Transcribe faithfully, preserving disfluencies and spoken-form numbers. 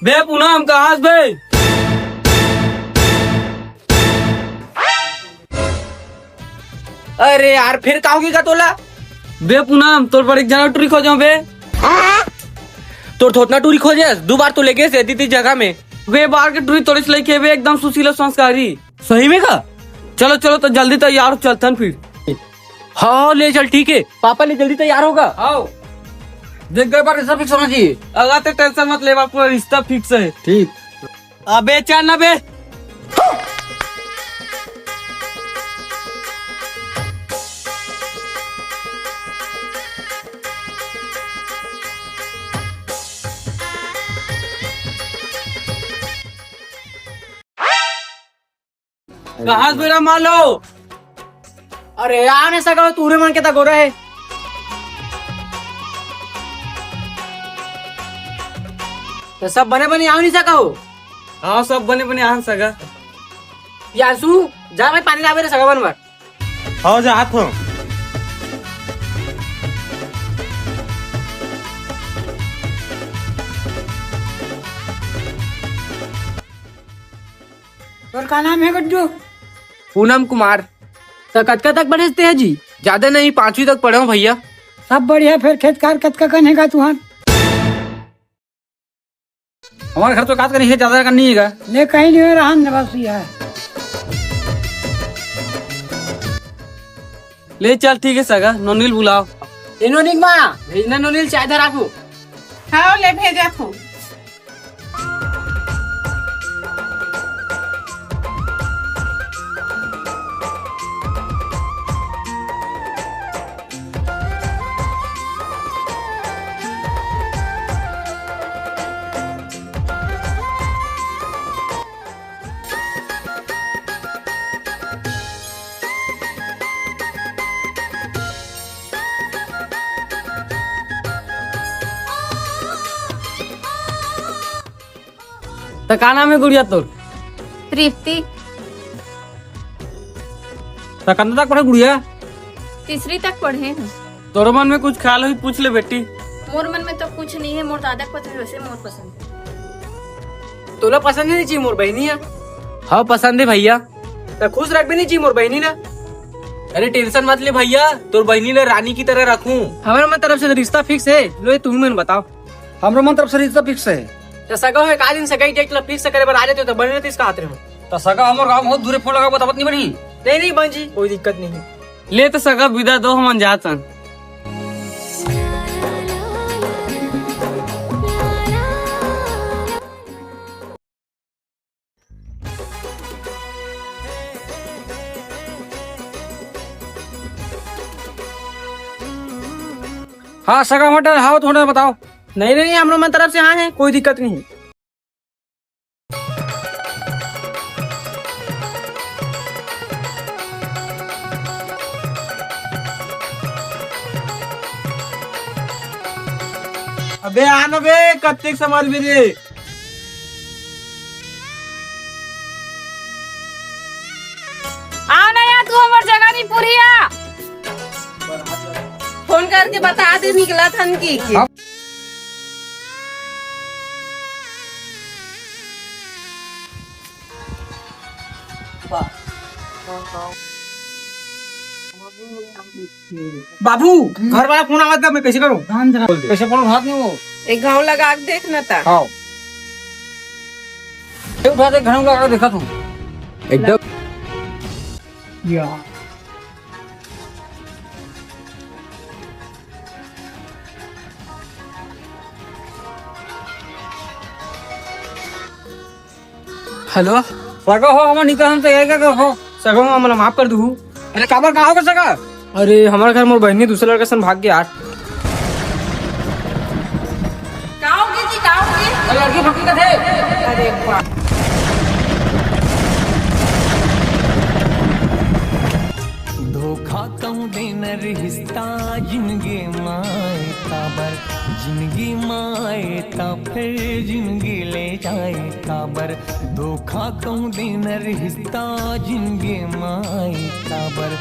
बे पूनम, कहाँ हस बे? अरे यार, फिर का होगे का तोला? बे पूनम, तोर बर एक झन टूरी खोजों बे। तोर थोथना टूरी खोजेस, दू बार तो लेगेस एती ती जगह में। बे बार के टूरी तोरेच लइक हे बे, एकदम सुशील अउ संस्कारी। सही में का? चलो चलो, तो जल्दी तैयार हो, चलथन फिर। हाँ, ले चल, ठीक है। पापा ले जल्दी तैयार होगा। आओ। देख, गए बार रिश्ता फिक्स होना चाहिए। अगर ते टेंशन मत ले बापू, रिश्ता फिक्स है। ठीक। अबे चल ना बे। कहाँ से बेरा मालो? अरे, आने सगा हो, तूरे मन के ता गोरा है। तो सब बने बने आओ नहीं सका हो? हाँ, सब बने बने आन सगा। यासु, जा भाई, पानी लावे रे सगा बन बर। हाँ, जात हूँ। तोर का नाम है गुड्डू? पूनम कुमार। त कतका तक पढ़े ते जी? ज्यादा नहीं, पांचवी तक पढ़े हूँ भैया। सब बढ़िया, फिर खेत कार कतका कन हेगा तुहार? हमारे घर तो कात कन है, ज्यादा कन नहीं हेगा। ले कहीं नहीं हो रहा न बस ये है। ले चल, ठीक है सगा, नोनील बुलाओ। ए नोनील माँ, भेजना नोनील चाय धर आपको। हाँ, ले भेजा थू। त का नाम है गुड़िया तोर? तृप्ति। त कतना तक पढ़े गुड़िया? तीसरी तक पढ़े हूँ। तोर मन में कुछ ख्याल होही, पूछ ले बेटी। मोर मन में तो कुछ नहीं है, मोर दादा के पसंद वैसे मोर पसंद है। तोला पसंद नहीं चाहिए मोर बहनी है? हाँ, पसंद है भैया। त खुश रखबे नहीं चाहिए मोर बहनी ना? अरे टेंशन मत ले भैया, तोर बहनी ला रानी की तरह रखूं। हमर मन तरफ से तो रिश्ता फिक्स है, लो ये तुम मन बताओ। हमरो मन तरफ से रिश्ता फिक्स है। त सगा हो, एक आध दिन सगाई डेट ला फिक्स करे बर आ जाते हो त बने रहते इसका हाथ रहे हो। त सगा हमर गांव बहुत दूर है, फोन लगा बतावत नहीं बनी। नहीं नहीं बहन जी, कोई दिक्कत नहीं है। ले त सगा विदा दो, हमन जातन। हाँ सगा मटर, हाँ थोड़ा बताओ। नहीं नहीं, हमरो मन तरफ से हाँ है, कोई दिक्कत नहीं। अबे आना बे, कत्ते के संभाल बे रे। आ ना यार, तू हमर जगह नहीं पूरी आ। फोन करके बता दे, निकला थन की, की। बाबू, घर वाला फोन आवत बा, मैं कैसे करूँ? कैसे फोन उठात नहीं वो? एक घाव लगा के देख ना ता। हाँ। ये उठा दे, घाव लगा के देखा तू। एकदम। या। हेलो। सगा हो, हमर निकल हम तैयार कर हो। सगा हो, हमला माफ कर दू। अरे काबर, का होगे सगा? अरे हमर घर मोर बहिनी दूसरे लड़का सन भाग गे यार। का होगे जी, का होगे? अरे लड़की भटकी कथे। अरे बाप। धोखा कहूँ देना रिश्ता जिंदगी माए काबर, जिंदगी माए ता फिर जिंदगी ले जाए काबर। धोखा कहूँ देना रिश्ता जिंदगी माए काबर।